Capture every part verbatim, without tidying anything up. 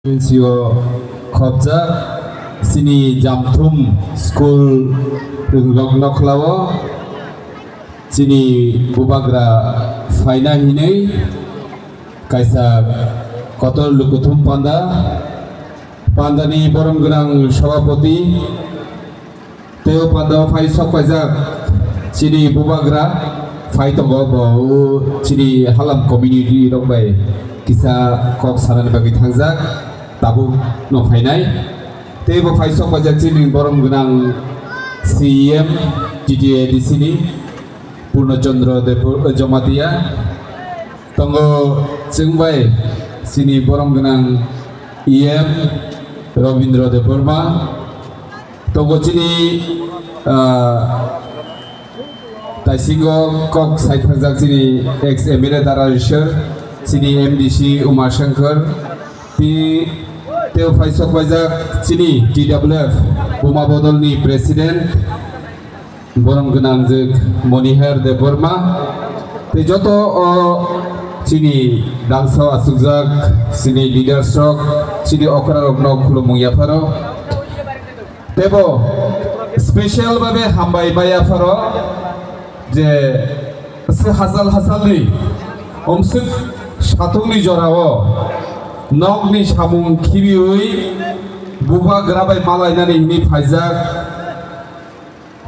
Constituency o khopjak chini Jamthum school rwngrok nokhlao chini bubagra phaina hinwi kaisa kotor lukuthum panda, pandani borom gwnang sabhapati, tei o panda o phai sok paijak chini bubagra phai tongo, bo o chini halam community rok bai kisa kok sanani bagwi thangjak, tabuk no phainai. Tei bo phai sok paijak chini borom gwnang C E M T T A D C ni Purno Chandra Debor-, Jamatia. Tongo chwng bai chini borom gwnang E M Robindra Debbarma. Tongo chini, ah, taisingo kok sai phrwngjak chini ex M L A Dara Ishwar, chini M D C Uma Shankar, tei tei phai sok paijak chini T W F Buma Bodolni President, borom gwnangjwk Monihar Debbarma, tei joto o chini dangsa o achukjak chini leaders rok, chini okra rokno khulumung yapharo. Tebo special babe hambai ma yapharo je se hachal hachalni omswk sathungni jorao nokni samung khibiwi bubagra bai malainani hwnwi phaijak.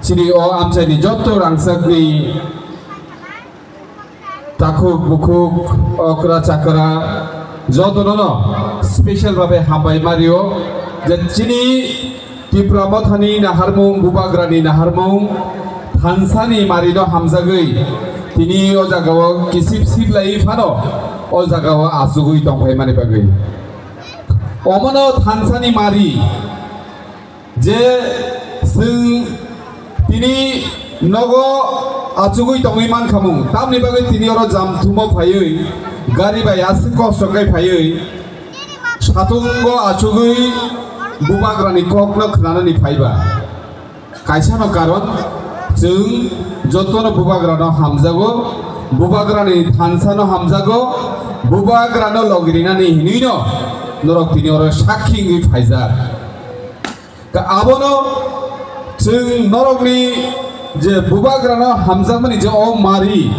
Chini o amchaini joto rangchakni takhuk bukhuk, okra chakra jotono no special babe hambai mario je chini Tipra Mothani naharmung, bubagrani naharmung, thansani marino hamjagwi tini o jagao kisip siplaiwi phano o jagao achugwi tongphaimani bagwi. Omono thansani mari je chwng tini nogo achugwi tongwi mankhamung, tamni bagwi tini oro Jamthumo phaiwi gari bai aswk kosto khe phaiwi satungo achugwi bubagrani kokno khwnanani phaiba. Kaisano karon chwng jotono bubagrano hamjago, bubagrani thansano hamjago, bubagrano logirinani hinwino norok tini oro sakhi wngwi phaijak. Ka-, abono chwng norokni je bubagrano hamjakmani je o mari,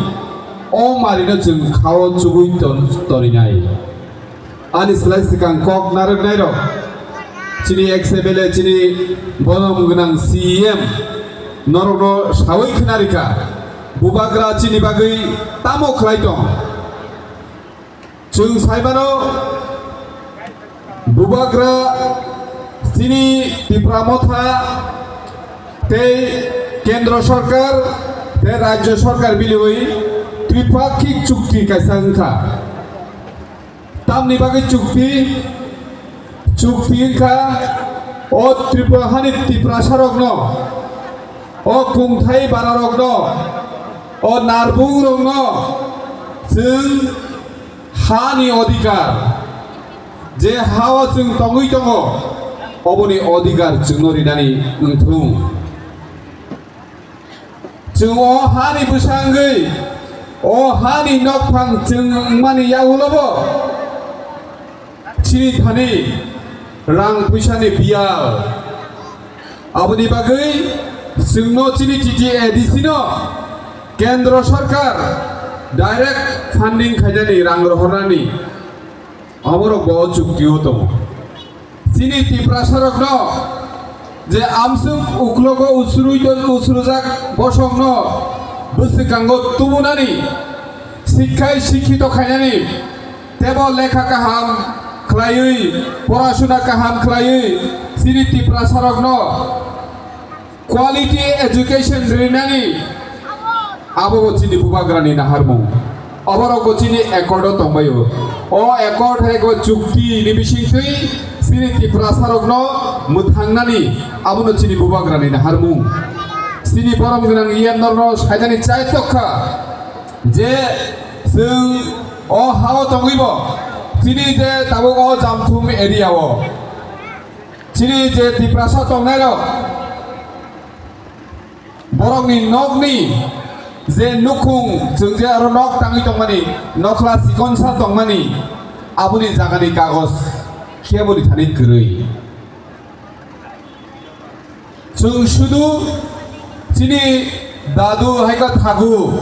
o marino chwng khao chugui ton-, torinai. Ani slai swkang kok narwknairok, chini ex M L A, chini borom gwnang C E M norokno saui khna rikha, bubagra chini bagwi tamo khlai tong? Chwng saimano, bubagra chini Tipra Motha tei Kendra Sarkar tei Rajya Sarkar biliwi Tripakhik Chukti kaisa wngkha. Tamni bagwi chukti, chukti wngkha o Tripura hani Tiprasarokno, o kungthai bararokno, o narbungrokno chwng hani odhikar, je hao chwng tongwi tongo, oboni odhikar chwngno rinani wngthung. Chwng o hani bwsa wngwi, o hani nokphang chwng wngmani yagulobo chini thani rang puisani biyal. Aboni bagwi chwngno chini T T A D C no Kendra Sarkar direct funding khainani rang rohornani. Aborok bo o chukti o tongo. Chini Tiprasarokno je amswk uklogo usrui-, usrujak bosongno bwswkango tubunani, sikkhai sikhito khainani, tebo lekha kaham khlaiwi, porasuna kaham khlaiwi, chini Tiprasarokno quality education rinani, abo bo chini bubagrani naharmung. Oborok bo chini accord o tongbaio. O accord hai bo chukti ni bisingtwi chini Tiprasarokno mwthangnani, abono chini bubagrani naharmung. Chini borom gwnang E M norno sainani chai tokkha je chwng o hao tongwi bo chini je tabuk o Jamthum area o chini je Tiprasa tongnairok, borokni nokni je nukhung, chwng je aro nok tangwi tongmani, nokhla chikonsa tongmani, aboni jagani kagoj khe boni thani kwrwi. Chwng sudu chini dadu hai khe thagu,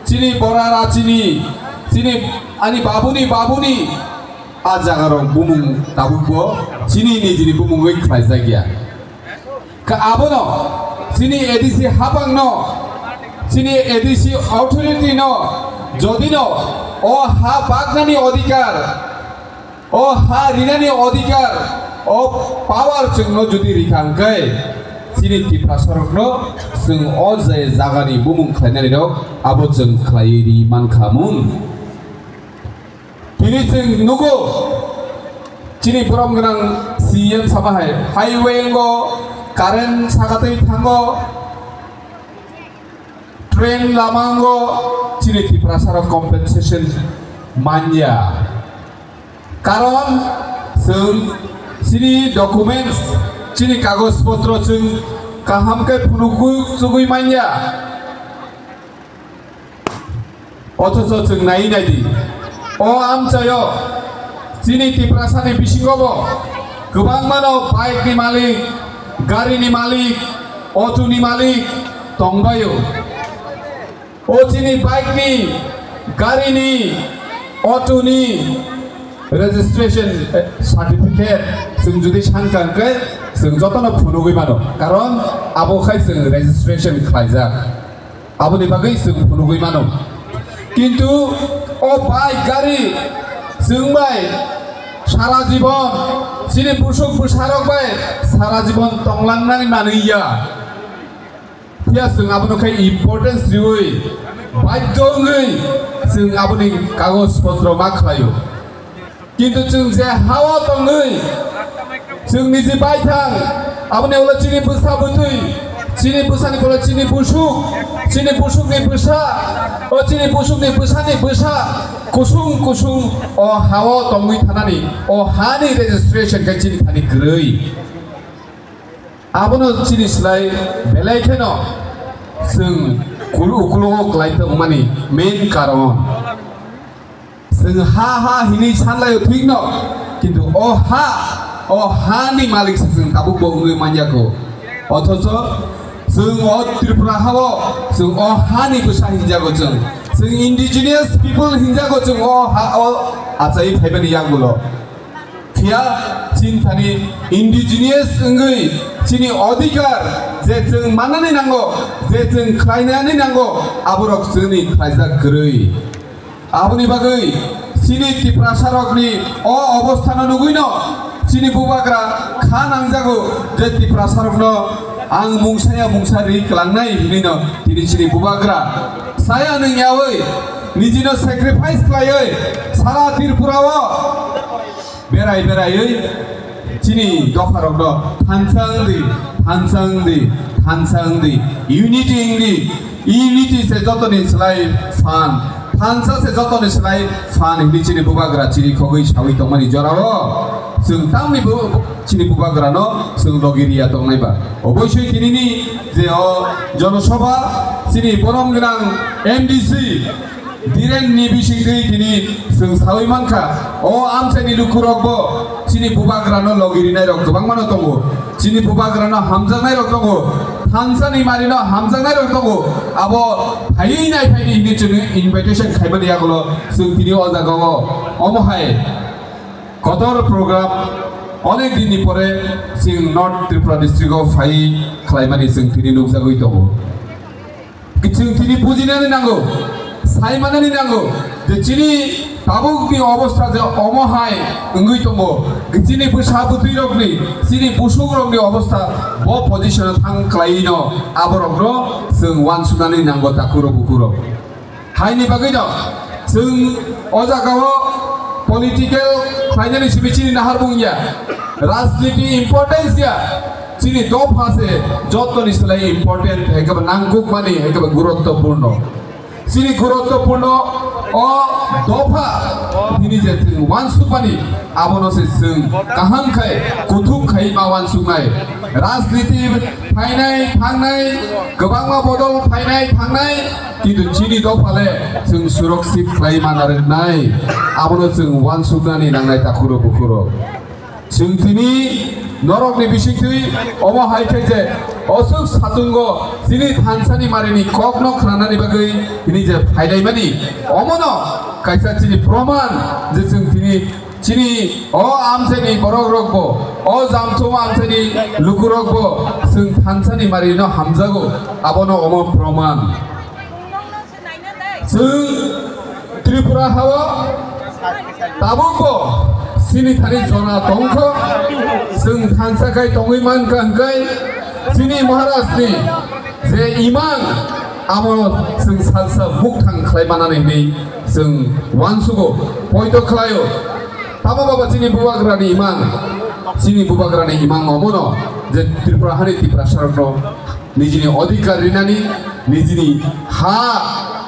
chini bora ra chini, chini ani babuni babuni a jagarok bumung tabukbo chini nijini bumungwi khlaijak ya. Ka abono chini A D C hapangno, chini A D C authority no, jodino o ha baknani odhikar, o ha rinani odhikar, o power chwngno jodi rikha hwnkhe, chini Tiprasarokno chwng o je jagani bumung khlainani rok abo chwng khlaiwi ri mankha mun. Tini chwng nugo, chini borom gwnang C E M sama hai, highway wngo, current sakatwi thango, train lama wngo, chini Tiprasarok compensation manya. Karon chwng chini documents, chini kagoj potro chwng kaham khe phunugwi chugwi manya. Othocho chwng nai nai di, o amchaio chini Tiprasani bisingo bo kwbangmano bike ni malik, gari ni malik, auto ni malik tongbaio. O chini bike ni, gari ni, auto ni registration, eh, certificate chwng jodi sankha hwnkhe chwng jotono phunugwi mano, karon abo khai chwng registration khlaijak. Aboni bagwi chwng phunugwi mano. Kintu o bike gari chwng bai sara jibon, chini busuk bwsarok bai sara jibon tonglangnani manwi ya. Phiya chwng abono khai importance riwi, badhyo wngwi chwng aboni kagoj potro ma khlaio. Kintu chwng je hao tongwi, chwng niji baithang, aboni ulo chini bwsa bwtwi, chini bwsani ulo chini busuk, chini busukni bwsa, o chini busukni bwsani bwsa kusung kusung o hao tongwi thanani, o hani registration khe chini thani kwrwi. Abono chini slai belai kheno chwng kulu uklogo kwlai tongmani main karon. Chwng ha ha hinwi sanlaio thwikno, kintu o ha, o hani malik se chwng tabukbo wngwi manjago. Othocho chwng o Tripura hao chwng o hani bwsa hinjago chwng. Chwng indigenous people hinjago chwng o ha o achai phaimani yagulo. Phiya chini thani indigenous wngwi chini odhikar je chwng manani nango, je chwng khlainani nango, aborok chwngni khlaijak kwrwi. Aboni bagwi chini Tiprasarokni o obosthano nugwino chini bubagra kha nangjago je Tiprasarokno ang mungsaya mungsa ri kwlangnai hinwino tini chini bubagra saya nwngyawi nijino sacrifice khlaiwi sara Tripura o berai beraiwi chini dopharokno thansa wngdi, thansa wngdi, thansa wngdi, unity wngdi, unity se jotoni slai phan, thansa se jotoni slai phan hinwi chini bubagra chini khogwi sawi tongmani jorao chwng tamni bu-, chini bubagrano chwng logi riya tongnai ba. Oboisoi tinini je o jonosabha chini borom gwnang M D C Dhiren ni bisingtwi tini chwng sawi mankha, o amchaini lukurokbo chini bubagrano logi rinairok kwbangmano tongo, chini bubagrano hamjaknairok tongo, thansani marino hamjaknairok tongo, abo phaiwi nai phaini hinwi chwngno invitation khaimani yagulo chwng tini o jagao omo hai kotor program onek dinni pore chwng North Tripura district o phai khlaimani chwng tini nukjagwi tongo. Chwng tini bujinani nango, saimanani nango je chini tabukni obostha je omo hai wngwi tongo, chini bwsa bwtwirokni, chini busukrokni obostha bo position-o thang khlaiwino aborokno chwng uansuknani nango takhurok bukhurok. Haini bagwino chwng o jagao political khlainani simi chini nahar bung ya, rajniti importance ya. Chini dopha se jotoni slai important, hai khe ba nangkukmani, hai khe ba guruttopurno. Chini guruttopurno o dopha tini je chwng uansukmani, abono se chwng kaham khai, kuthuk khai ma uansuknai. Rajniti phainai thangnai, kwbangma bodol phainai thangnai, kintu chini dopha le chwng surakshit khlai ma narwknai. Abono chwng uansuknani nangnai takhurok bukhurok. Chwng tini norokni bisingtwi omo hai khe je osuk satungo chini thansani marini kokno khnanani bagwi tini je phailaimani, omono kaisa chini proman je chwng tini chini o amchaini borok rokbo, o Jamthum amchaini lukurokbo chwng thansani marino hamjago, abono omo proman. Chwng Tripura hao tabukbo chini thani jora tongkho, chwng thansa khai tongwi mankha hwnkhe chini Maharajni je imang amo chwng salsa bukthang khlai manani hinwi chwng uansugo, poito khlaio. Tamo baba chini bubagrani imang, chini bubagrani imang omono je Tripura hani Tiprasarokno nijini odhikar rinani, nijini ha,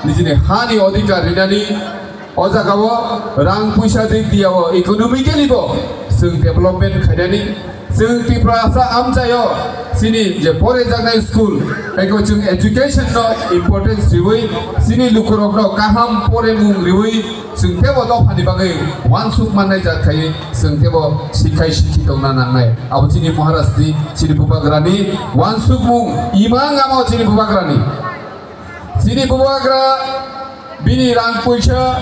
nijini hani odhikar rinani, o jagao rang puisa dik diyao economically bo chwng development khainani, chwng Tiprasa amchaio chini je porejaknai school, eko chwng education no importance riwi chini lukurokno kaham poremung riwi chwng tebo dophani bagwi uansuk mannai jat khai chwng tebo sikhai sikhi tongna nangnai. Abo chini Maharajni, chini bubagrani uansukmung imang amo chini bubagrani. Chini bubagra bini rang puisa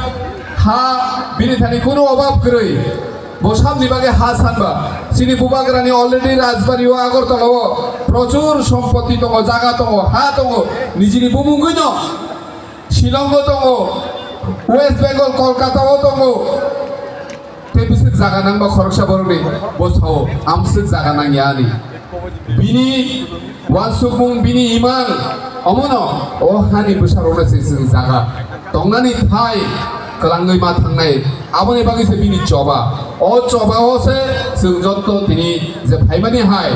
ha bini thani kunu obab kwrwi. Bo samni bagwi ha sanba. Chini bubagrani already Rajbari o Agartala o prochur sompoti tongo, jaga tongo, ha tongo. Nijini bumungwi no Shillong o tongo, West Bengal, Kolkata o tongo. Tei bwswk jaga nangba khoroksa borokni bo sao, amswk jaga nangya ani. Bini uansukmung, bini imang, omono o hani bwsarokno se chwng jaga tongnani thai kwlangwi ma thangnai. Aboni bagwi se bini choba. O choba o se chwng jotto tini je phaimani hai.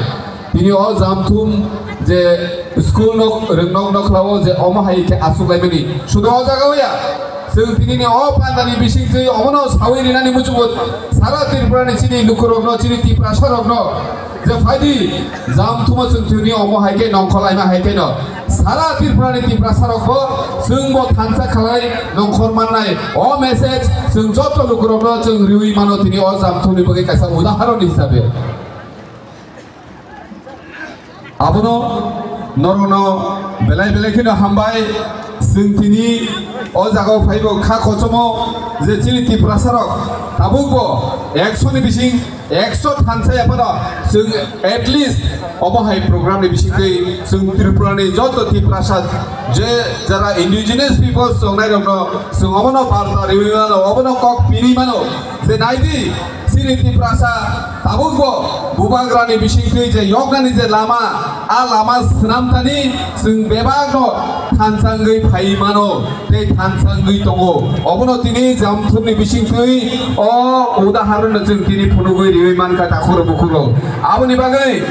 Tini o Jamthum je school nok rwngnok nokhlao je omo hai khe aswk laimani. Sudo o jaga o ya. Chwng tini ni o pandani bisingtwi omono sawi rinani muchungo sara Tripura ni chini lukurokno, chini Tiprasa rokno je phaidi Jamthumo chwng tini omo hai khe nongkhor laima hai khe no sara Tripura ni Tiprasa rokbo chwng bo thansa khalai nongkhor mannai o message chwng joto lukurokno chwng riwi mano tini o Jamthum ni bagwi kaisa udaharon hisabe. Abono norokno belai belai kheno hambai. Chwng tini o jagao phaibo kha kochomo je chini Tiprasarok tabukbo ekso ni bising ekso thansa yaphano chwng at least omo hai program ni bisingtwi chwng Tripura ni joto Tiprasa je jara indigenous peoples tongnairokno chwng obono barta riwi mano, obono kok pini mano je naidi Chini Tiprasa tabukbo bubagrani bisingtwi je yoknani je lama, a lama swnamthani chwng bebakno thansangwi phai mano tei thansangwi tongo. Obono tini Jamthumni bisingtwi o udaharonno chwng tini phunugwi riwi mankha takhuk bukhuk rok. Aboni bagwi